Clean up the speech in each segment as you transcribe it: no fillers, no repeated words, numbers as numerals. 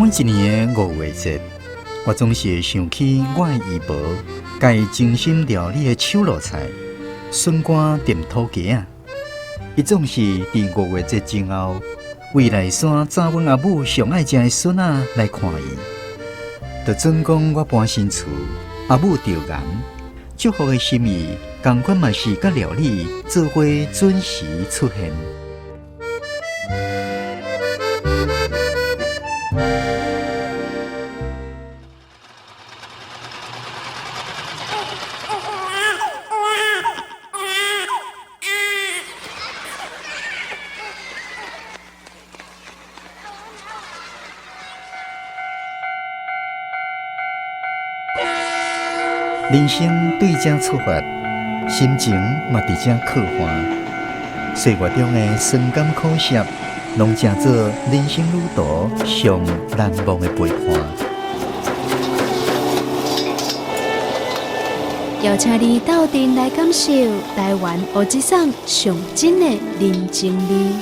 每一年的五月節，我總是會想起我的姨婆，共伊精心料理的手路菜——筍乾燉土雞仔。伊總是佇五月節前後，為內山紮阮阿母上愛食的筍仔來看伊。就準講我搬新厝，阿母著癌，祝福的心意，仝款嘛是佮料理做伙準時出現。人生對這出發，心情嘛佇這刻畫。歲月中的酸甘苦澀，攏成做人生旅途上難忘的陪伴。邀請你鬥陣來感受台灣烏節送上真的人情味。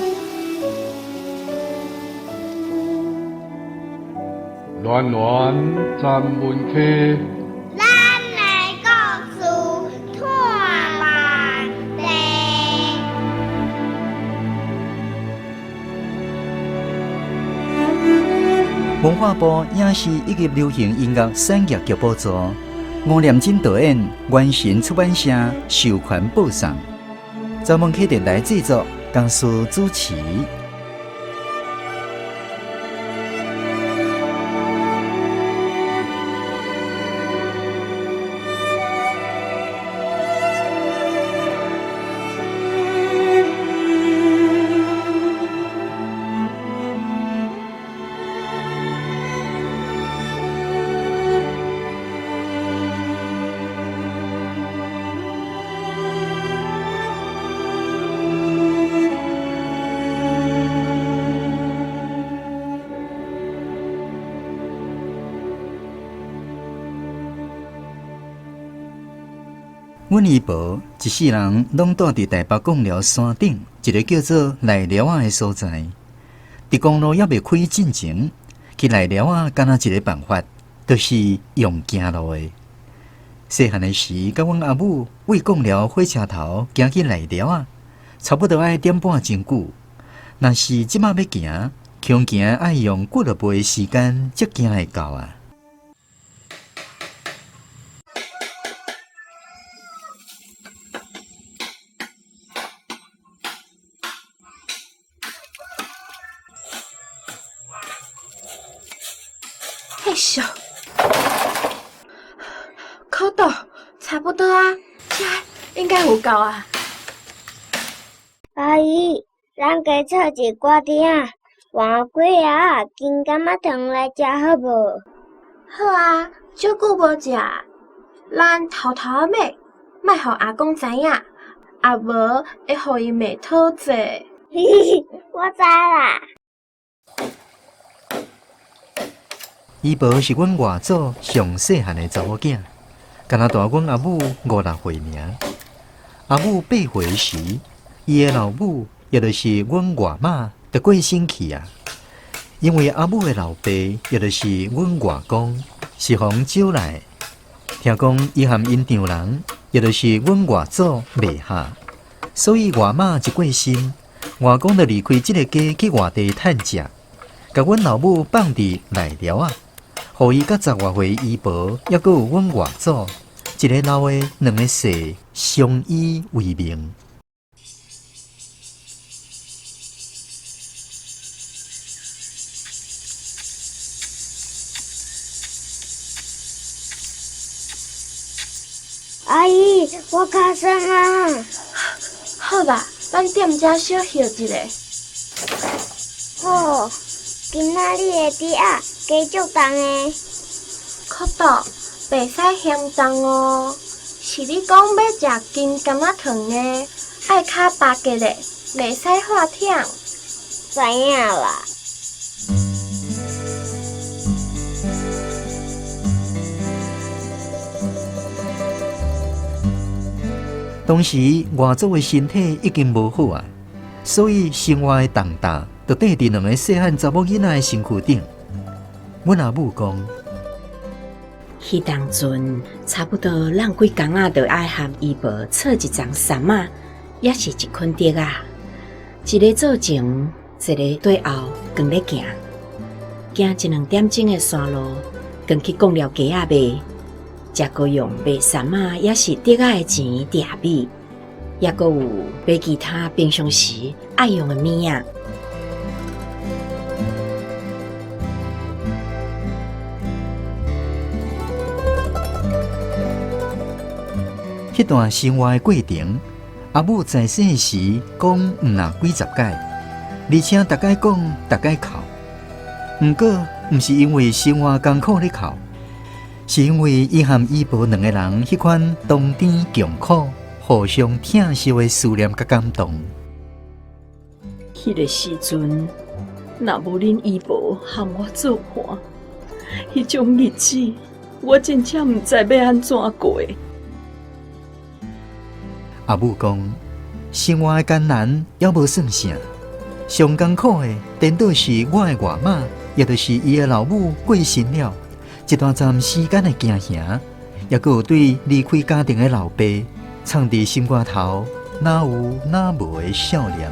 暖暖站門溪，咱的故事托萬地。文化部影視以及流行音樂產業局補助，吳念真導演，元神出版社授權播送，查門溪電台製作，江蘇主持。阮姨婆一世人攏蹛佇台北貢寮山頂一个叫做內寮仔的所在。佇公路猶未開進前，去內寮仔敢若一个辦法，就是用行路的。細漢的時，佮阮阿母為貢寮火車頭行去內寮仔，差不多愛點半鐘久。若是這馬欲行，恐驚愛用幾落倍的時間才行會到啊！嘿咻，可到差不多啊，這應該有夠啊。阿姨，咱加炒一寡甜仔，換粿仔、金柑仔糖來食好無？好啊，足久無食，咱偷偷仔買，莫予阿公知影，啊無會予伊罵討債。我知啦。姨婆是阮外祖上細漢的查某囝，敢若大阮阿母五六歲爾。阿母8歲時，伊的老母，也就是阮外媽，就過身去啊。因為阿母的老爸，也就是阮外公，是予人招來，聽講伊和𪜶丈人，也就是阮外祖袂合，所以外媽一過身，外公就離開這个家去外地趁食，共阮老母放佇內寮仔，予伊佮十外歲姨婆，猶閣有阮外祖，一个老的，兩个細，相依為命。阿姨，我跤酸啊！好啦，咱踮遮小歇一下。好，今仔日的豬仔加足重的。可多，袂使嫌重哦。是你講欲食金柑仔糖的，愛較巴結的，袂使喝忝。知影啦。當時外祖的身體已經無好啊，所以生活的重擔就綴佇兩个細漢查某囡仔的身軀頂。阮阿母講，彼當陣差不多，咱幾工仔就愛和姨婆搓一欉杉仔，抑是一捆竹仔，一个做前，一个綴後，扛咧行，行一兩點鐘的山路，扛去貢寮街仔賣，才閣用賣杉仔，抑是竹仔的錢訂米，抑閣有買其他平常時愛用的物仔。彼段生活的過程，阿母在世時講毋若幾十擺，而且逐擺講，逐擺哭。毋過，毋是因為生活艱苦咧哭，是因為伊和姨婆兩个人彼款同甜共苦、互相疼惜的思念佮感動。彼个時陣，若無恁姨婆和我做伴，彼種日子，我真正毋知欲按怎過。阿母講，生活的艱難猶無算啥，上艱苦的，顛倒是我的外媽，也就是伊的老母過身了，一大陣時間的驚嚇，抑閣有對離開家庭的老爸，藏佇心肝頭，哪有哪無的笑臉。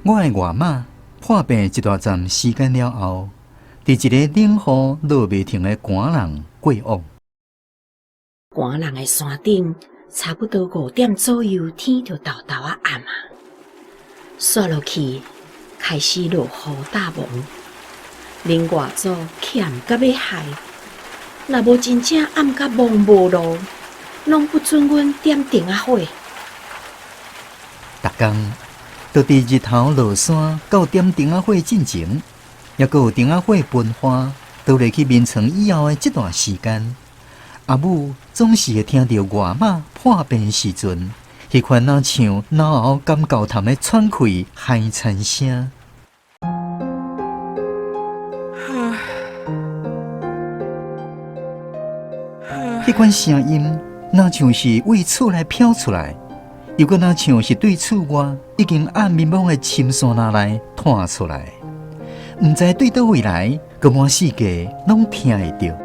我的外媽破病一大陣時間了後，佇一个冷雨落袂停的寒人過往。寒人的山頂，差不多五點左右，天就沓沓仔暗啊。煞落去，開始落雨打蒙。恁外祖欠甲欲害，若無真正暗甲摸無路，攏不准阮點燈仔火。逐工就佇日頭落山到點燈仔火進前，抑閣有燈仔火分花倒落去眠床以後的這段時間，阿母總是會聽著外媽破病時陣，彼款若像腦喉感猴痰的喘氣嗨親聲。彼款聲音，若像是為厝內飄出來，又閣若像是對厝外已經暗暝暝的深山內傳出來，毋知對佗位來，閣滿世界攏聽會著。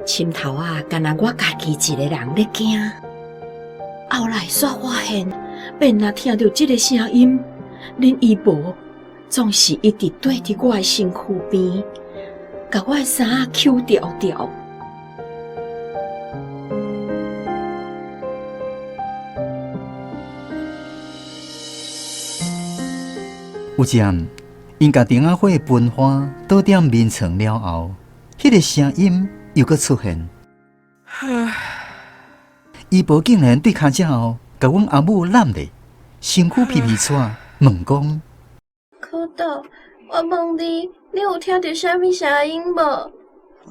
深頭仔，敢若我家己一个人咧驚。後來煞發現，免若聽著這个聲音，恁姨婆總是一直綴佇我的身軀邊，共我的衫仔搝牢牢。有一暗，𪜶共燈仔火分花倒點眠床了後，彼个聲音又閣出現。姨婆竟然對跤跡後，共阮阿母攬咧，身軀皮皮喘，問講：可島，我問你，你有聽著啥物聲音無？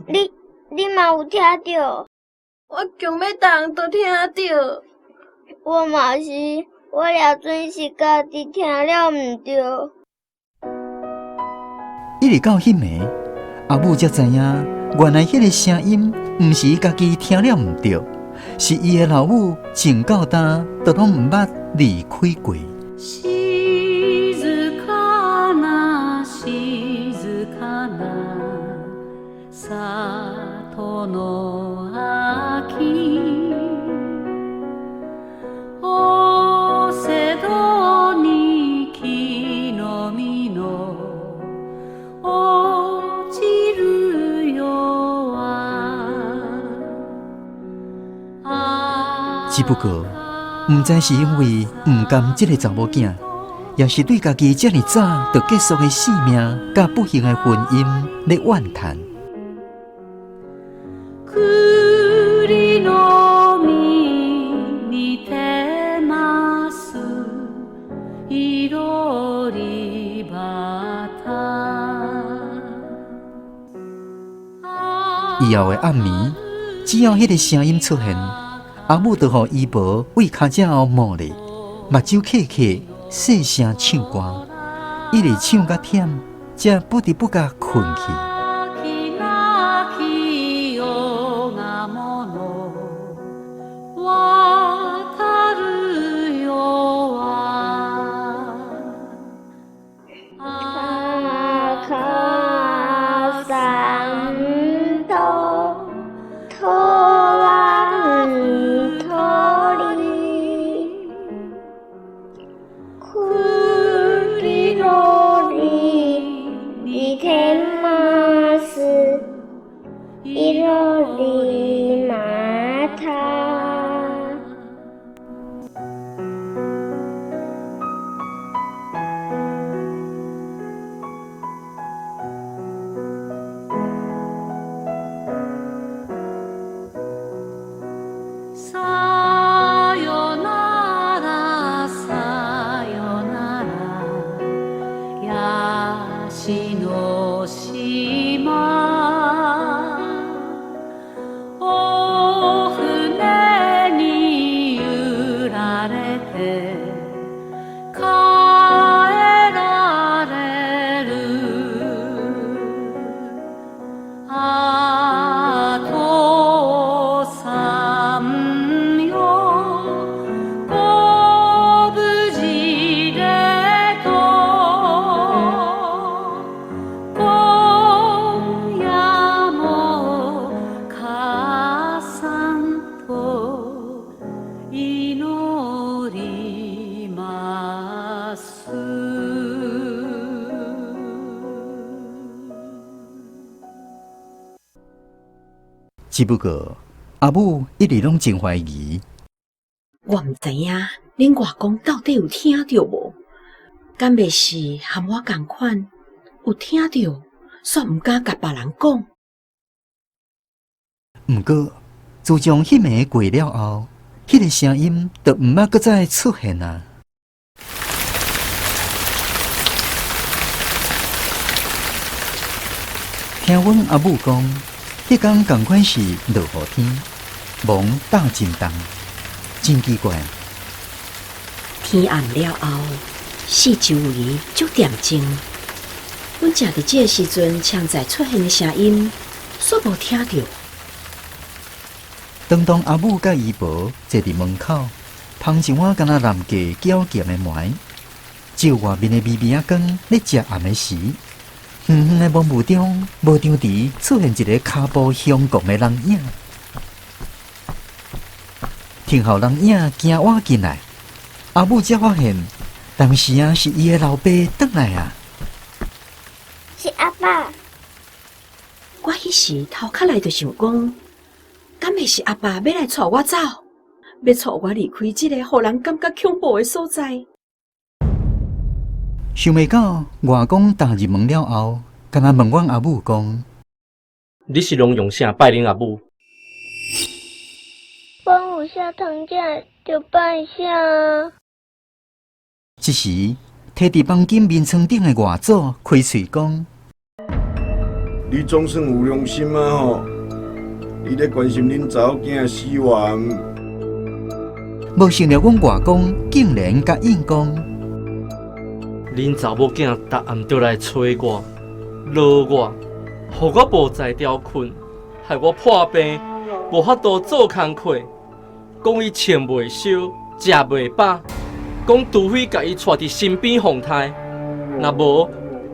你嘛有聽著？我強欲動都聽著。我嘛是，我掠準是家己聽了毋對。一直到彼暝，阿母才知影，原來彼个聲音毋是伊家己聽了毋對，是伊的老母從到今都攏毋捌離開過。只不過，毋知是因為毋甘這個查某囝，也是對家己這爾早就結束的性命，佮不幸的婚姻咧怨嘆。以後的暗暝，只要彼个聲音出現，阿母就予姨婆為跤脊後摸咧，目睭瞌瞌，細聲唱歌，一直唱甲忝，才不知不覺睏去。只不過阿母一直攏真懷疑。我毋知影恁外公到底有聽著無？敢袂是和我仝款有聽著，煞毋敢共別人講。毋過，自從彼暝過了後，彼个聲音就毋捌閣再出現啊。聽阮阿母講，彼工仝款是落雨天，濛罩真重，真奇怪。天暗了後，四周圍足恬靜。阮正佇這个時陣，窗內出現的聲音，煞無聽著。當當阿母佮姨婆坐佇門口，捧一碗敢若南瓜餃鹹的糜，照外面的微微仔光咧食暗的時，遠遠的濛霧中，無張持出現一个跤步雄狂的人影，聽候人影行倚進來，阿母才發現，當時啊是伊的老爸轉來啊！是阿爸。我彼時頭殼內就想講，敢會是阿爸欲來帶我走，欲帶我離開這個予人感覺恐怖的所在。想袂到外公踏入門了後，敢若問阮阿母講：你是攏用啥拜恁阿母？阮有啥通食就拜啥。這時，佇佇房間眠床頂的外祖開喙講：你總算有良心啊吼！你咧關心恁查某囝的死活毋？無想著阮外公竟然佮應講：恁查某囝逐暗都來揣我、惱我，予我無才調睏，害我破病，無法度做工課。講伊穿袂燒，食袂飽，講除非共伊帶佇身邊防刣，若無，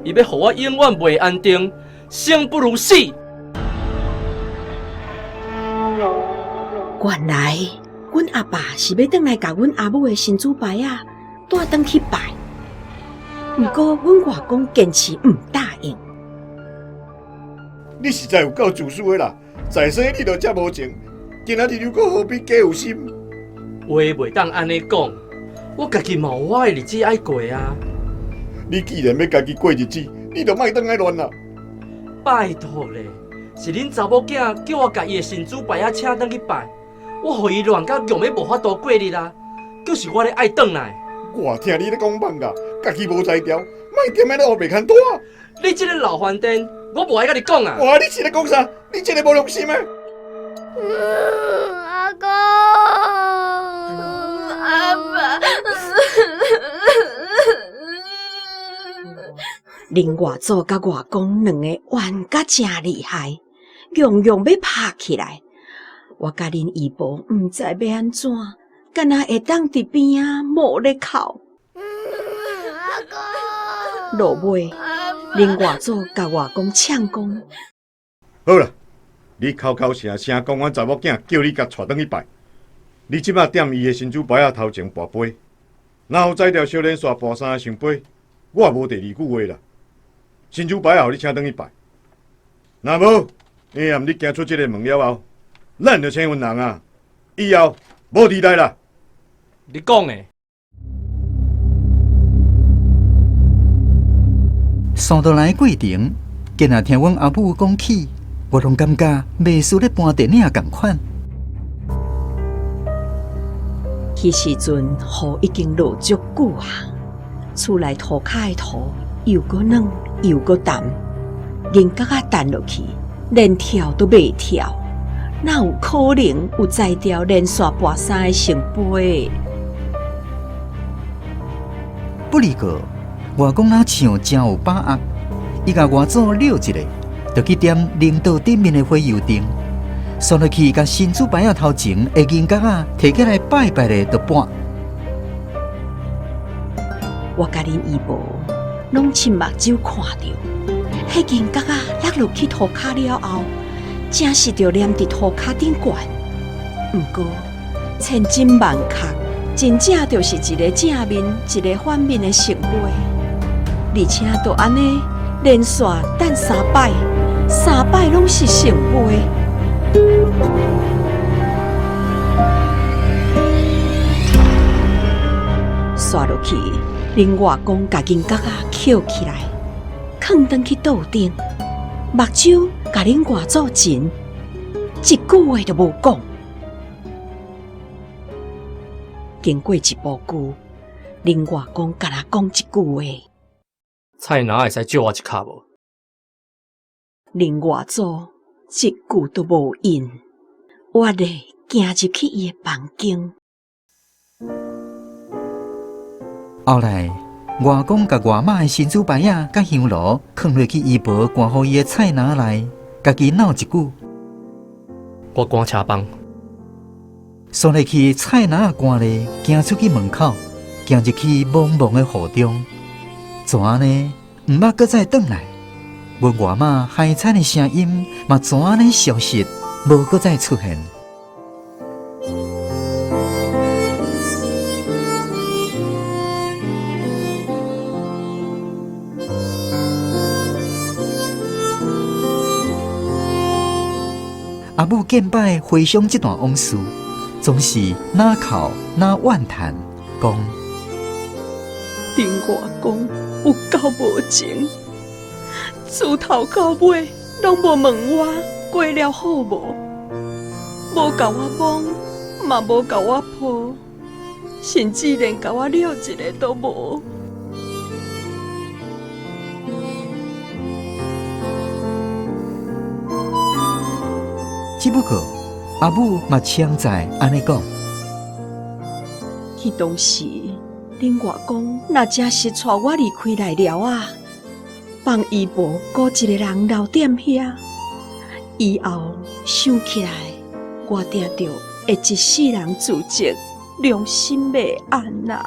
伊欲予我永遠袂安定，生不如死。原來，阮阿爸是欲轉來共阮阿母的神主牌仔帶轉去拜。毋過，阮外公堅持毋答應。你實在有夠自私的啦！在生你就遮無情，今仔日你閣何必假有心？話袂當按呢講，我家己嘛有我的日子愛過啊。你既然欲家己過日子，你就莫轉來亂啦。拜託咧，是恁查某囝叫我共伊的神主牌仔請轉去拜，我予伊亂甲戇欲無法度過日啊，就是我咧愛轉來。我聽你咧講放假，家己無才調，莫踮遐咧烏白牽拖。你這个老番癲，我無愛佮你講啊！哇！你是咧講啥？你這个無良心的！阿公，阿爸，恁外祖佮外公兩个怨甲誠厲害，樣樣欲拍起來。我佮恁姨婆毋知欲按怎，敢若會當佇邊仔無咧哭。阿公，落尾，恁外祖佮外公嗆講：好啦，你口口聲聲講阮查某囝叫你共帶轉去拜，你這擺踮伊的神主牌仔頭前跋杯，若有才調小連續跋三个聖杯，我也無第二句話啦。神主牌仔予你請轉去拜，若無，你暗你行出這个門了後，咱就請阮人啊，以後無離來啦。你講的。煞落來過程，今仔聽阮阿母講起，我攏感覺袂輸咧搬電影仝款。彼時陣雨已經落足久啊，厝內塗跤的塗又閣軟又閣澹，銀角仔擲落去，連跳都袂跳，哪有可能有才調連續跋三個聖杯？不離過，外公若像誠有把握，伊共外祖嘹一下，就去點靈桌頂面的火油燈，煞落去共神主牌仔頭前的銀角仔提起來拜拜咧，就跋。我佮恁姨婆攏親目睭看著，彼銀角仔落落去塗跤了後，正是著黏佇塗跤頂懸。毋過千真萬確，真正就是一个正面，一个反面的聖杯，而且就按呢連續擲三擺，三擺攏是聖杯。煞落去，恁外公共銀角仔抾起來，囥轉去桌頂，目睭共恁外祖前，一句話都無講。經過一晡久，恁外公敢若講一句話：菜籃會使借我一跤無？恁外祖一句都無應，我咧行入去伊的房間。後來，外公共外媽的神主牌仔佮香爐囥落去姨婆關予伊的菜籃內，家己鬧一句：我趕車房。煞落去菜籃仔關咧，行出去門口，行入去茫茫的雨中，就按呢，毋捌閣再轉來。阮外媽嗨慘的聲音嘛，就按呢消失，無閣再出現。阿母見擺回想這段往事，總是哪哭哪怨嘆，講：恁外公有夠無情，自頭到尾攏無問我過了好無，無共我摸，嘛無共我抱，甚至連共我嘹一下都無。只不過阿母嘛常在按呢講。彼當時，恁外公若真是帶我離開來了啊，放姨婆孤一个人留踮遐，以後想起來，我定著會一世人自責，良心袂安啊。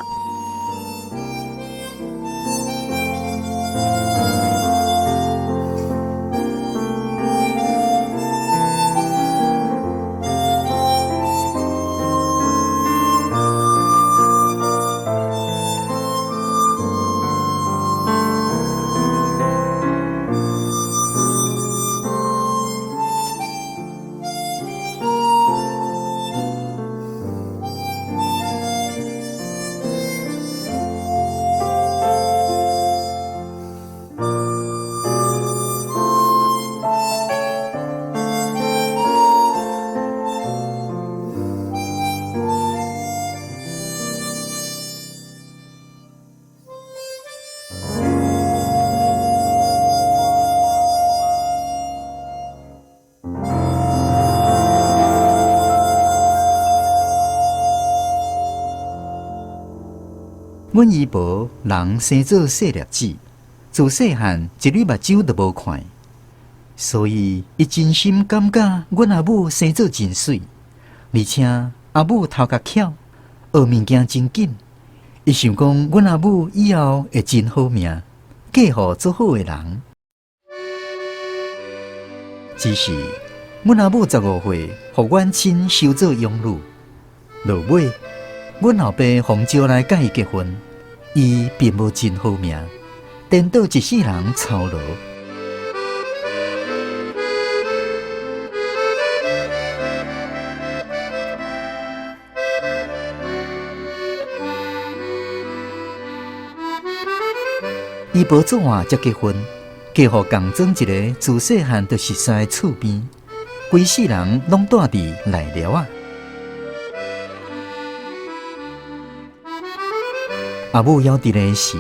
阮姨婆人生做細粒子，自細漢一蕊目睭都無看，所以伊真心感覺阮阿母生做真媠，而且阿母頭殼巧，學物件真緊。伊想講阮阿母以後會真好命，嫁予做好的人。只是阮阿母15歲，予遠親收做養女，落尾阮老爸奉招來佮伊結婚，伊並無真好命，顛倒一世人操勞。伊無做晚才結婚，嫁予共庄一个自細漢就熟似的厝邊，規世人攏住佇內寮仔。阿母猶佇咧時，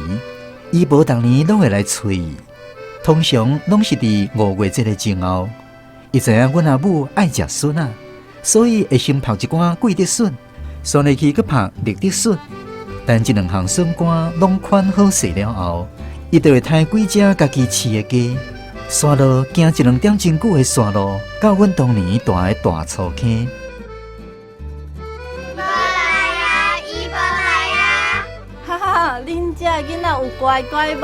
伊婆逐年攏會來揣伊，通常攏是佇五月節的前後。伊知影阮阿母愛食筍仔，所以會先曝一罐桂竹筍，煞落去閣曝綠竹筍。等這兩項筍乾攏款好勢了後，伊就會刣幾隻家己飼的雞，山路行一兩點鐘久的山路，到阮當年住的大粗坑。姨婆來啊！姨婆來啊！哈哈，恁遮囡仔有乖乖無？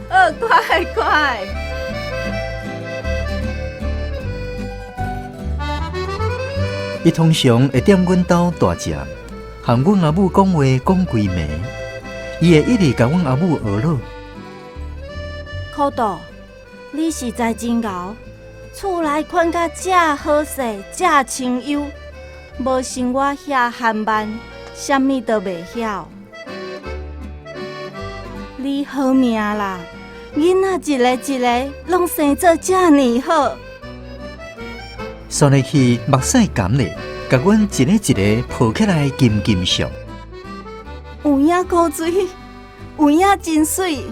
有。乖乖。伊通常會踮阮兜大食，和阮阿母講話講規暝。伊會一直共阮阿母學咾。苦豆，你實在真𠢕，厝內看甲遮好勢，遮清幽，無像我遐憨慢，啥物都袂曉。你好命啦，囡仔一个一个攏生做遮爾好。煞落去目屎乾咧，共阮一个一个抱起來緊緊惜。有影古錐，有影真媠。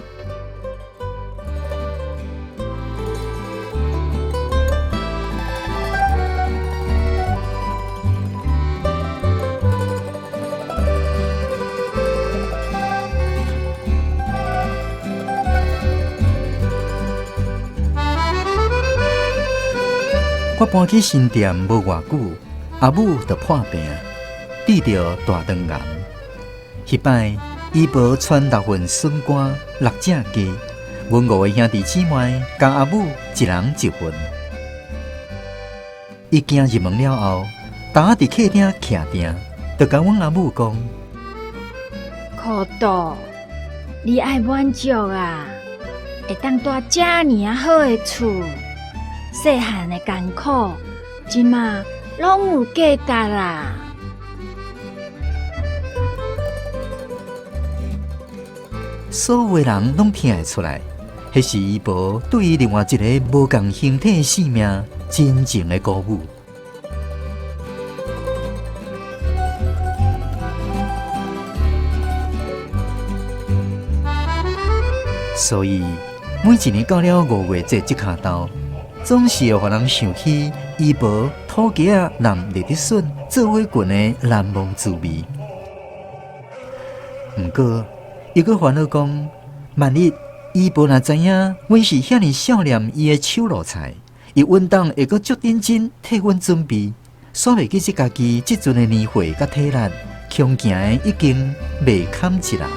我搬去新店無偌久，阿母就破病，得著大腸癌。彼擺，姨婆傳6份筍乾、6隻雞，阮5個兄弟姊妹共阿母一人一份。伊行入門了後，逐仔佇客廳徛定，就共阮阿母講：苦豆，你愛滿足啊，會當住遮爾啊好的厝。細漢的艱苦，這馬攏有價值啦。所有的人攏聽會出來，彼是姨婆對伊另外一个無仝形體的性命真正的鼓舞。所以每一年到了五月節這跤晝，總是會予人想起姨婆土雞仔淋綠竹筍做伙睏的難忘滋味。毋過，伊閣煩惱講，萬一姨婆若知影阮是遐爾少念伊的手路菜，伊穩當會閣足認真替阮準備，煞袂記這家己這陣的年歲佮體力，強行的已經袂堪一啦。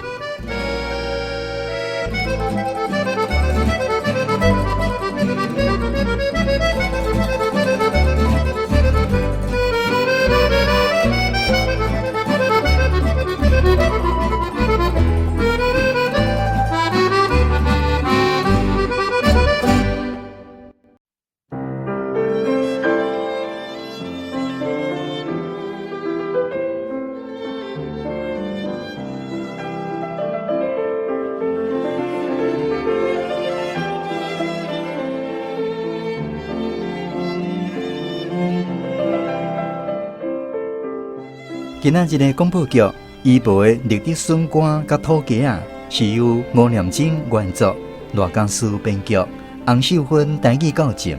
今仔日的廣播劇《姨婆的綠竹筍乾佮土雞仔》是由吳念真原作，賴家思編劇，洪秀芬台語教正。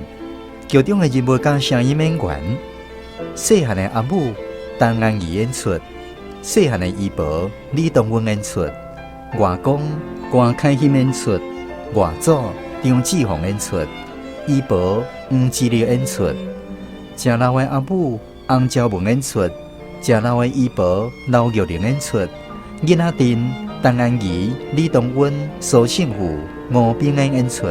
劇中的人物佮聲音演員，細漢的阿母陳安儀演出，細漢的姨婆李東溫演出，外公關開欣演出，外祖張志宏演出，姨婆黃志麗演出，誠老的阿母洪昭文演出，誠老的姨婆劉玉玲演出，囡仔陣陳安儀、李東溫、蘇勝富、吳炳恩演出。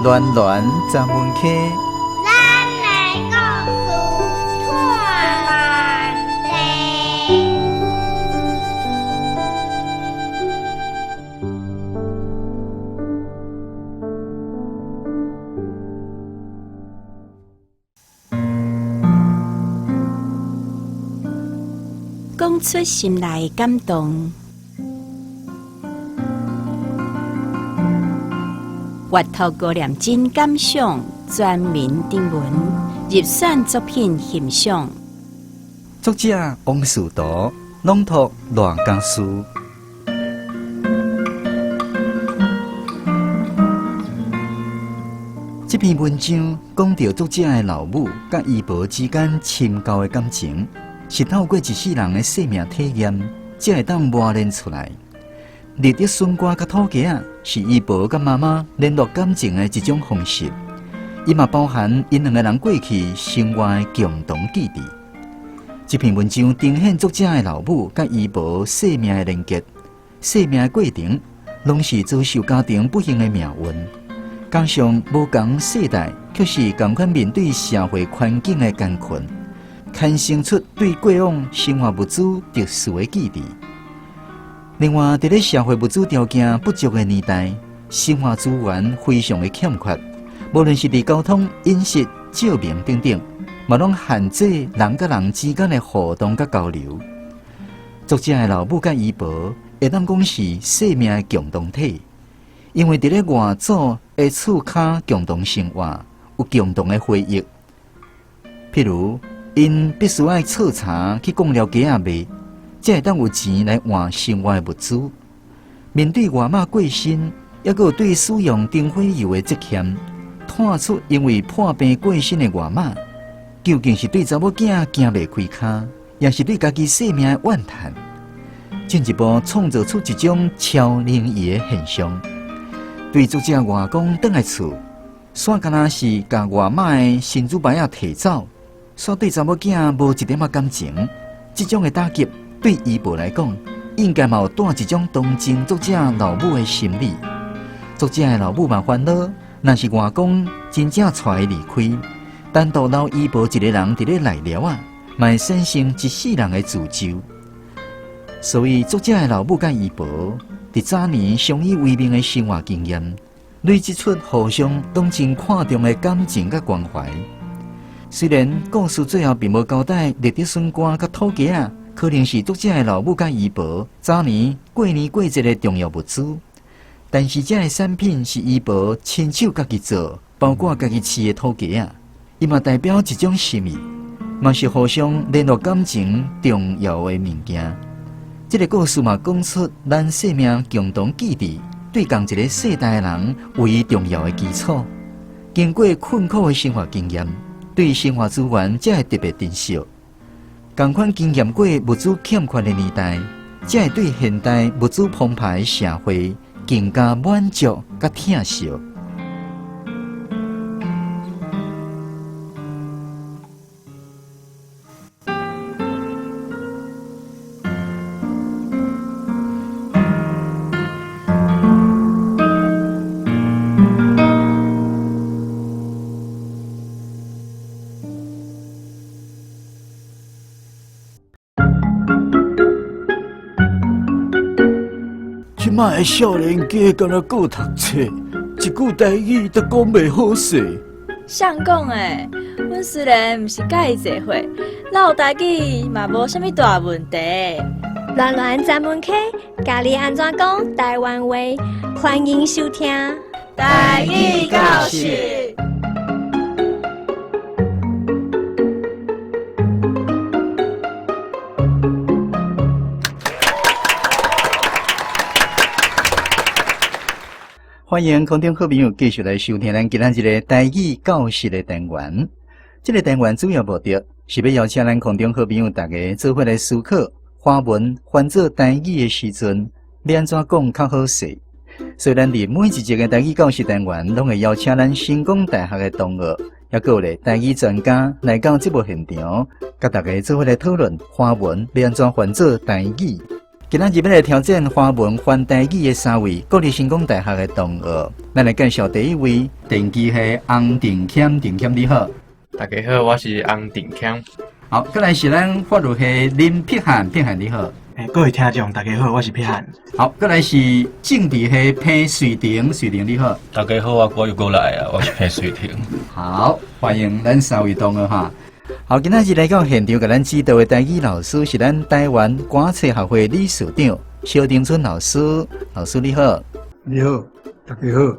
暖暖十分溪，咱的故事拖慢地。講出心內感動。閱讀高念真感想，全民徵文入選作品欣賞。作者王樹圖，朗讀賴家書。這篇文章講到作者的老母佮姨婆之間深厚的感情，是透過一世人的生命體驗，才會當磨練出來。立德筍瓜佮土雞仔是姨婆佮媽媽聯絡感情的一種方式，伊嘛包含𪜶兩個人過去生活的共同記憶。這篇文章呈現作者的老母佮姨婆生命的連結，生命的過程，攏是遭受家庭不幸的命運，加上無仝世代，卻是仝款面對社會環境的艱困，牽生出對過往生活物資特殊的記憶。另外，佇咧社會物資條件不足的年代，生活資源非常的欠缺，無論是佇交通、飲食、照明等等，嘛攏限制人佮人之間的互動佮交流。作者的老母佮姨婆，會當講是生命的共同體，因為佇咧外祖的厝跤共同生活，有共同的回憶。譬如，𪜶必須愛搓柴去貢寮街仔賣。才會當有錢來換生活的物資。面對外媽過身，猶閣有對使用燈火油的積欠，看出因為破病過身的外媽，究竟是對查某囝行袂開跤，抑是對家己性命的怨嘆，進一步創造出一種超靈異的現象。對作者外公轉來厝，煞敢若是共外媽的神主牌仔提走，煞對查某囝無一點仔感情，這種的打擊。對姨婆來講，應該嘛有帶一種同情作者老母的心理。作者的老母嘛煩惱，若是外公真正帶伊離開，單獨留姨婆一個人佇咧內寮啊，嘛會產生一世人的詛咒。所以作者的老母佮姨婆佇早年相依為命的生活經驗，累積出互相攏真看重的感情佮關懷。雖然故事最後並無交代立德筍瓜佮土雞仔。可能是作者的老母佮姨婆早年過年過節的重要物資，但是這个產品是姨婆親手家己做，包括家己飼的土雞仔，伊嘛代表一種心意，嘛是互相聯絡感情重要的物件。這個故事嘛講出咱生命共同記憶對仝一個世代的人唯一重要的基礎。經過困苦的生活經驗，對生活資源才會特別珍惜。仝款經驗過物資欠缺的年代，才會對現代物資澎湃的社會更加滿足佮疼惜。這擺的少年家敢若閣讀冊，一句台語都講袂好勢。誰講的？阮雖然毋是佮伊濟歲，嘮台語嘛無啥物大問題。巒巒專門課，教你按怎講台灣話，歡迎收聽。台語教室。歡迎空中好朋友繼續來收聽咱今仔日个台語教室的單元。這個單元主要目的是欲邀請咱空中好朋友大家做伙來思考，華文翻做台語的時陣，欲按怎講較好勢。所以咱佇每一集的台語教室單元，攏會邀請咱成功大學的同學，抑閣有咧台語專家來到節目現場，佮大家做伙來討論華文欲按怎翻做台語。今仔日欲來挑戰華文翻台語的三位國立成功大學的同學，咱來介紹第一位電機系洪定謙，定謙你好。大家好，我是洪定謙。好，過來是咱法律系林碧漢，碧漢你好。各位聽眾大家好，我是碧漢。好，過來是政治系彭瑞婷，瑞婷你好。大家好，我又過來啊，我是彭瑞婷。好，歡迎咱三位同學哈。好，今仔日來到現場，共咱指導的台語老師是咱台灣歌冊學會理事長蕭定春老師。老師你好。你好，大家好。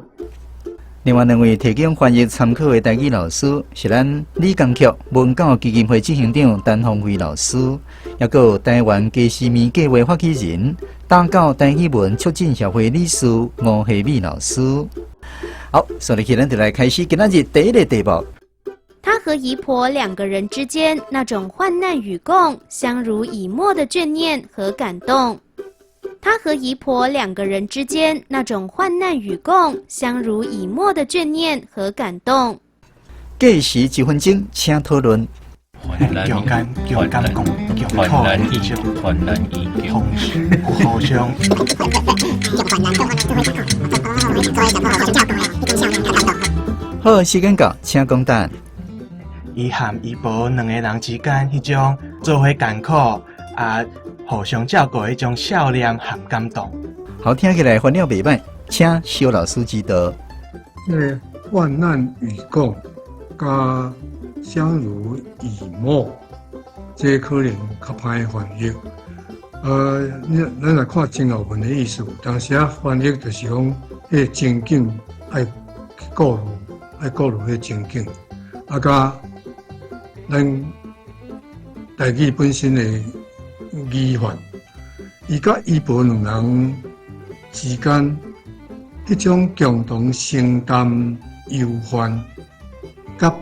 另外兩位提供翻譯參考的台語老師是咱李江菊文教基金會執行長陳芳輝老師，抑閣有台灣家私麵計劃發起人、打狗台語文促進協會理事吳惠美老師。好，所以咱就來開始今仔日第一个題目。他和姨婆兩個人之間那種患難與共、相濡以沫的眷念和感動。他和姨婆兩個人之間那種患難與共、相濡以沫的眷念和感動。計時一分鐘，請討論。共甘共甘共共苦的彼種方式，互相。好，時間到，請講答案。伊和姨婆兩個人之間彼種做伙艱苦啊，互相照顧彼種笑臉和感動。好，聽起來翻了袂䆀，請蕭老師指導。這个患難與共，佮相濡以沫，這可能較歹翻譯。你咱來看前後文的意思，當時啊翻譯就是講，彼个情景愛顧慮，愛顧慮彼个情景，啊，佮咱台語本身的語法，伊佮姨婆兩人之間彼種共同承擔憂患佮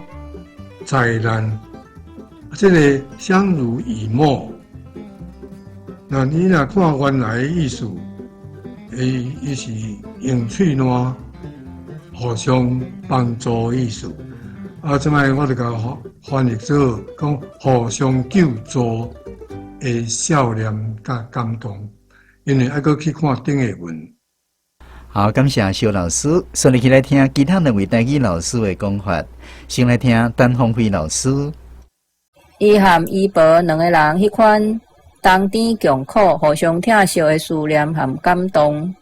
災難，這个相濡以沫。那你若看原來的意思，伊是用喙瀾互相幫助的意思。啊，這擺我就共翻譯做講互相救助的笑臉佮感動，因為愛閣去看頂下文。好，感謝蕭老師。所以來聽其他兩位台語老師的講法。先來聽陳芳輝老師。伊和姨婆兩個人彼款同甜共苦、互相疼惜的思念和感動。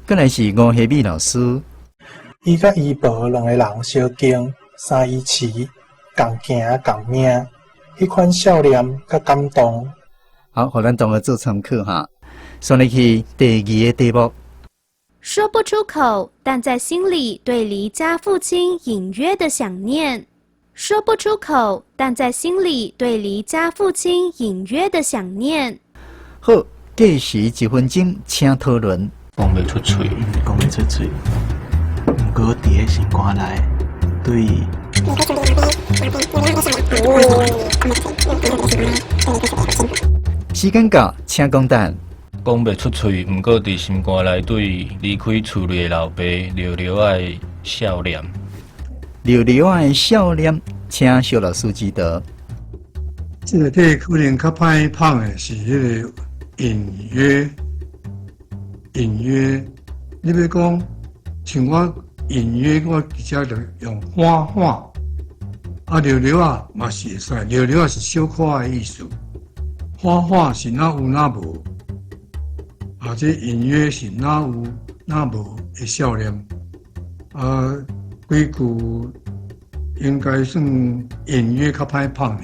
過來是吳惠美老師。伊佮姨婆兩個人相敬、相依恃、共行共命，彼款笑臉佮感動。好，予咱同學做參考哈。送你去第二个題目。說不出口，但在心裡對離家父親隱約的想念。說不出口，但在心裡對離家父親隱約的想念。好，計時一分鐘，請討論。講袂出喙，講袂出喙。毋過佇咧心肝內，對。時間到，請講答案。講袂出喙，毋過佇心肝內對離開厝裡的老爸弱弱的笑臉。弱弱的笑臉，請蕭老師指導。這个題可能較歹碰的是彼个隱約，隱約。你欲講像我隱約，我直接就用緩緩。啊，弱弱仔嘛是會使，弱弱仔是小可的意思，緩緩是若有若無。啊，這隱約是若有若無的笑臉。啊，幾句應該算隱約較歹拍爾。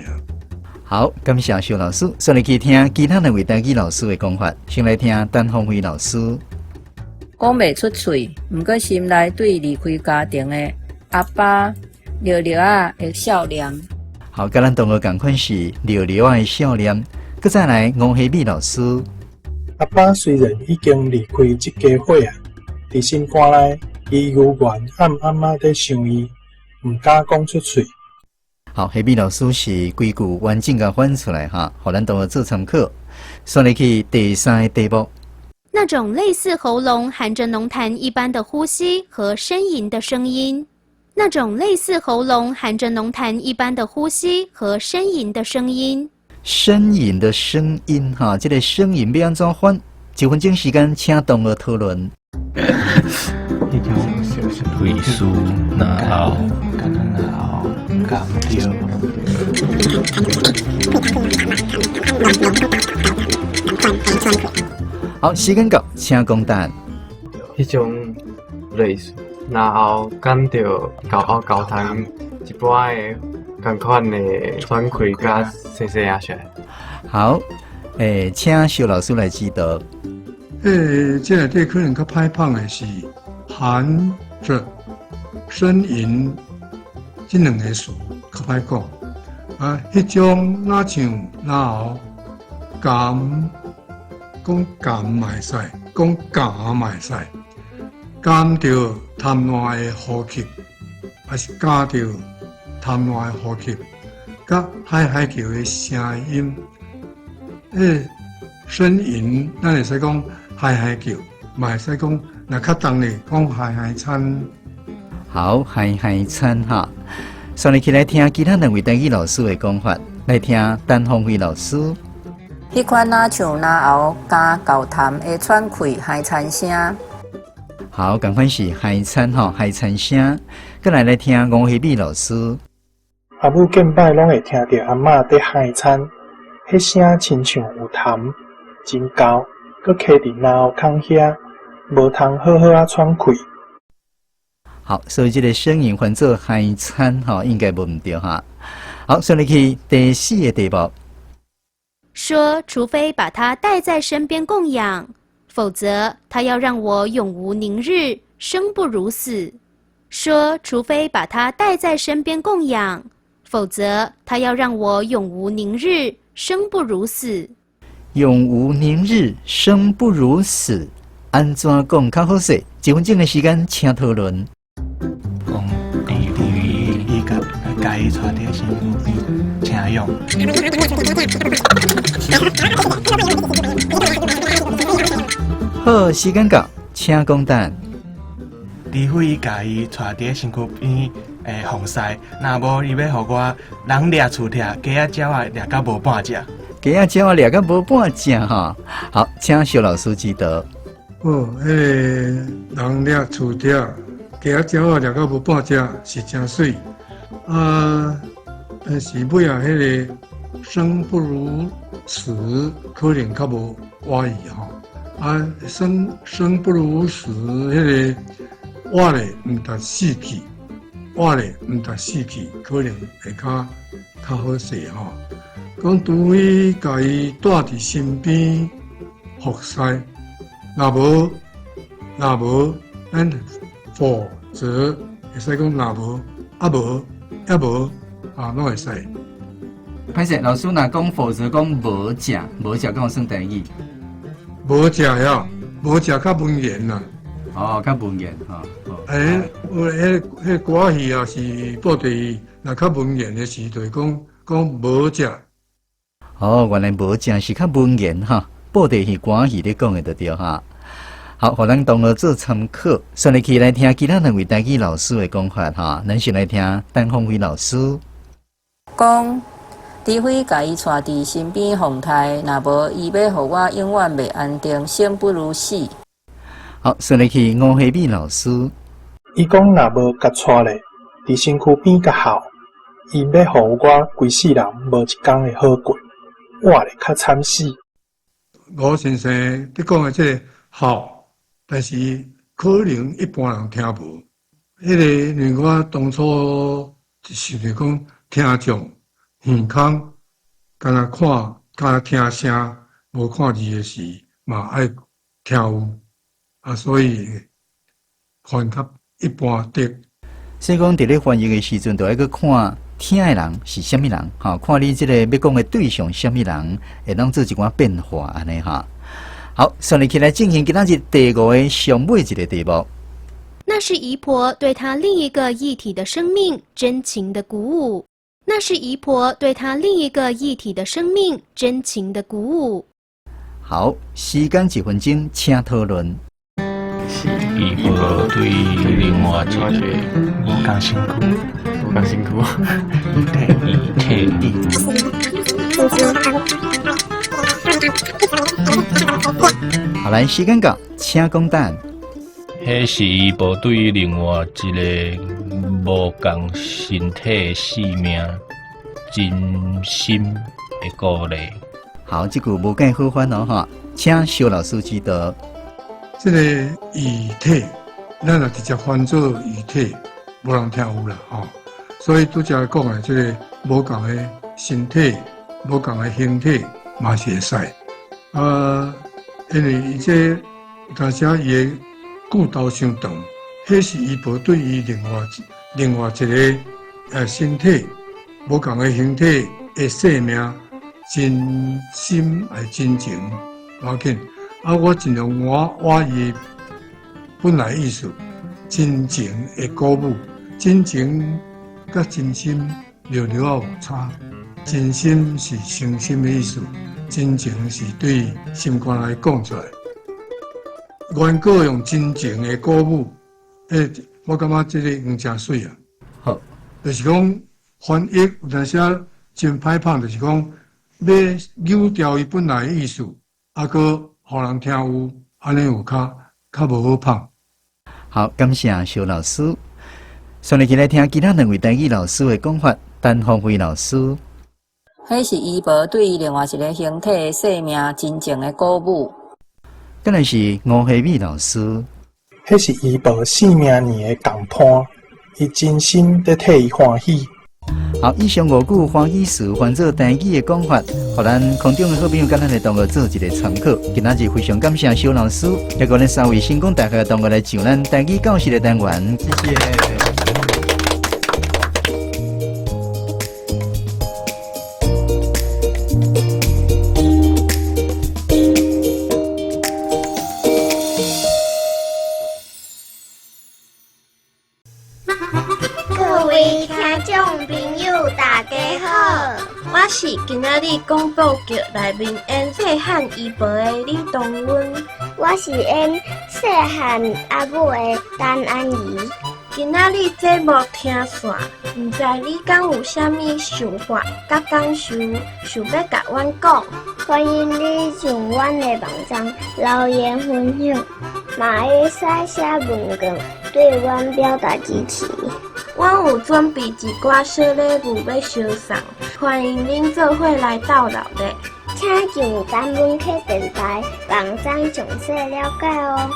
好，感謝蕭老師，煞來去聽其他兩位台語老師的講法。先來聽陳鳳飛老師。講袂出喙，毋過心內對離開家庭的阿爸尿尿仔的笑臉。好，佮咱同學仝款是尿尿仔的笑臉。閣再來吳希美老師。阿爸雖然已經離開這家伙仔，佇心肝內，伊猶原暗暗仔咧想伊，毋敢講出喙。好，希美老師是規句完整共翻出來哈，予咱同學做參考。煞來去第三個題目。那種類似喉嚨含著濃痰一般的呼吸和呻吟的聲音。那種類似喉嚨含著濃痰一般的呼吸和呻吟的聲音。呻吟的聲音，哈，這個呻吟欲按怎翻？一分鐘時間，請同學討論。類似然後，然後感著。好，時間到，請講答案。彼種類似，然後感著厚厚痰一般的仝款的喘氣佮細細仔聲。好，請蕭老師來指導。這內底可能較歹放的是含著呻吟這兩個詞較歹講。啊，彼種若像然後含講含嘛會使，講咬嘛會使，含著痰爛的呼吸，還是咬著痰爛的呼吸，佮嗨嗨叫的聲音，呻吟，咱會使講嗨嗨叫，嘛會使講若較重咧講嗨嗨餐。好，嗨嗨餐哈。煞來去來聽其他兩位台語老師的講法，來聽陳鳳飛老師。彼款若像嚨喉咬厚痰的喘氣嗨餐聲。好，仝款是嗨餐吼，嗨餐聲。閣來來聽吳希美老師。阿母見擺攏會聽著阿嬤佇嗨餐，彼聲親像有痰，真厚，閣卡佇嚨喉孔遐，無通好好仔喘氣。好，所以這個聲音翻做嗨餐吼，應該無毋對哈。好，煞來去第四個題目。說，除非把他帶在身邊供養，否則他要讓我永無寧日，生不如死。說，除非把他帶在身邊供養，否則他要讓我永無寧日，生不如死。永無寧日，生不如死。按怎講較好勢？一分鐘的時間，請討論。講，伊共共伊帶佇身軀邊，請用。好，時間到，請講答案。除非伊共伊帶佇身軀邊，防曬，若無伊欲予我人掠厝拆，雞仔鳥仔掠甲無半隻。雞仔鳥仔掠甲無半隻吼。好，請蕭老師指導。哦，彼個人掠厝拆，雞仔鳥仔掠甲無半隻，是誠媠。啊，但是尾仔彼個生不如死，可能較無倚意吼。啊，生不如死，彼個我咧毋值死去，我咧毋值死去，可能會較好勢吼。講除非共伊帶佇身邊服侍，若無，咱否則會使講若無，啊無，抑無，啊攏會使。歹勢，老師若講否則講無食，無食敢有算台語？無食呀，無食較文言啦。哦，較文言吼。有彼歌仔戲也是布袋戲，若較文言的時，就會講無食。哦，原來無食是較文言哈，布袋戲歌仔戲咧講的就對哈。好，予咱同學做參考。煞來去來聽其他兩位台語老師的講法哈，咱先來聽陳鳳飛老師。講，除非共伊帶佇身邊防刣，若無伊欲予我永遠袂安定，生不如死。好，煞來去吳希美老師。伊講若無共帶咧，佇身軀邊共孝，伊欲予我規世人無一工會好過，我會較慘死。吳先生佇講的這個孝，但是可能一般人聽無。彼個因為我當初佇是著讲听众耳空，干焦看，干焦听声，无看字的时，嘛爱听有啊，所以翻较一般的。所以讲，伫咧翻译的时阵，就爱去看听的人是啥物人，吼，看你这个欲讲的对象啥物人，会当做一寡变化按呢哈。好，顺利起来进行今仔日第五个上尾一个题目。那是姨婆对她另一个异体的生命真情的鼓舞。那是姨婆对她另一个异体的生命真情的鼓舞。好，时间一分钟，请讨论。姨婆对另外一个无仝身躯，无仝身躯，异体。好，来，时间到，请讲答案。彼是姨婆对另外一个无仝身体的生命真心的鼓励。好，这句无介好翻哦，哈，请萧老师指导。这个异体，咱若直接翻做异体，无人听有啦，吼。所以拄才讲的这个无仝的身体，无仝的形体，嘛是会使。啊，因为伊这有当时伊的句头伤长，彼是姨婆对伊另外一个身体无仝的形体的生命真心爱真情，无要紧。啊，我尽量我伊本来意思，真情的鼓舞，真情佮真心略略有差。真心是诚心的意思，真情是对心肝内讲出来。原稿用真情的鼓舞，我感觉这个用诚媠啊。好，就是讲翻译有当时真歹拍，就是讲欲扭掉伊本来的意思，啊，阁予人听有，按呢有较无好拍。好，感谢萧老师。顺利起来听其他两位台语老师的讲法，陈芳辉老师。彼是姨婆对伊另外一个形体的生命真情的鼓舞。再来是吴惠美老师。彼是姨婆生命年的仝伴，伊真心伫替伊欢喜。好，以上五句欢喜词翻做台语的讲法，予咱空中的好朋友佮咱的同学做一个参考。今仔日非常感谢萧老师，也阁咱三位成功大学的同学来上咱台语教室的单元，谢谢。各位听众朋友，大家好，我是今仔日广播剧内面演细汉姨婆的李东温，我是演细汉阿母的陈安仪。今仔日节目听煞，毋知你敢有啥物想法佮感受，想欲共阮讲？欢迎你上阮的网站留言分享，嘛会使写文件对阮表达支持。阮有准备一寡小礼物欲相送，欢迎恁做伙来斗热闹。请上陈文克电台网站详细了解哦。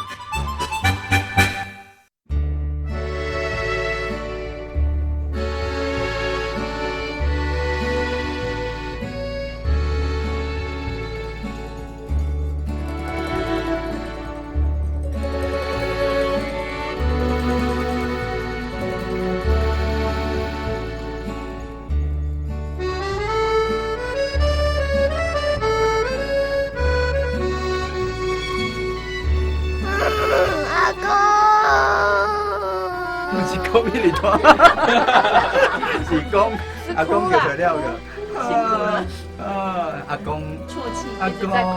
是讲阿公叫做了个，辛苦了啊！阿公，啜泣，一直在哭，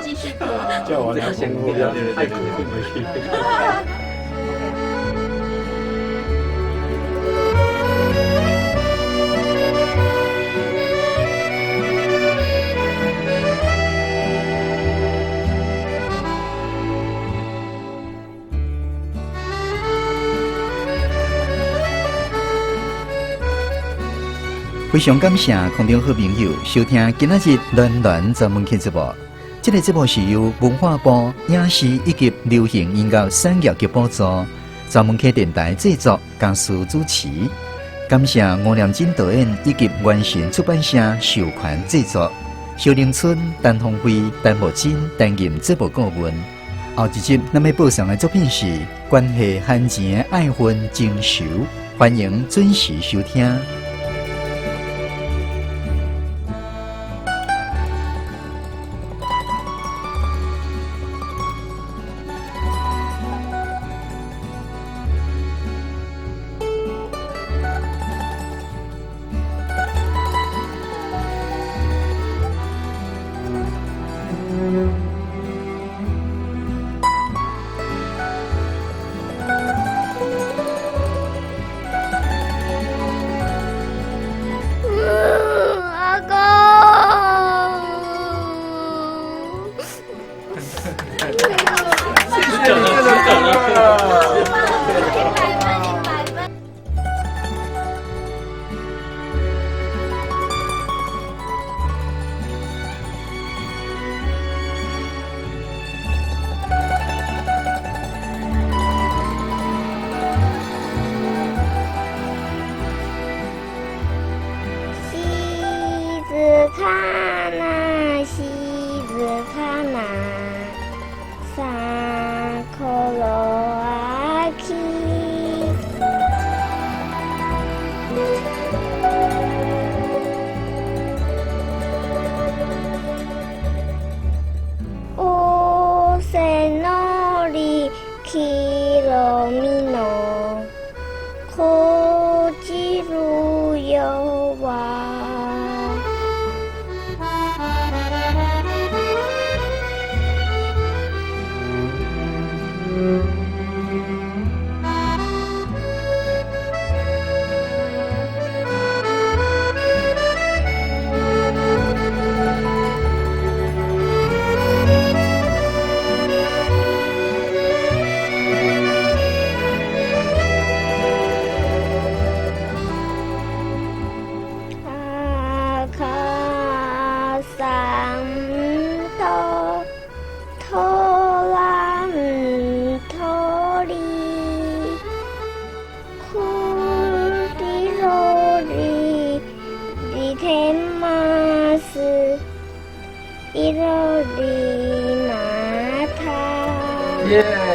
继续哭。叫我俩先哭，爱哭哭回去。非常感谢空中好朋友收听今仔日暖暖专门节目。这个节目是由文化部影视以及流行音乐产业局补助，专门客电台制作，江苏主持。感謝吳念真導演以及原神出版社授權製作。小林春、陳鴻輝、陳木真擔任節目顧問。後一集咱欲播送的作品是關係番錢的愛恨情仇，歡迎準時收聽。阿公，謝謝。静かな静かなさころ秋。有生努力去罗米诺，苦之如有我。阿卡桑托托拉姆托里，库里罗里里天马斯，伊罗里马塔。耶！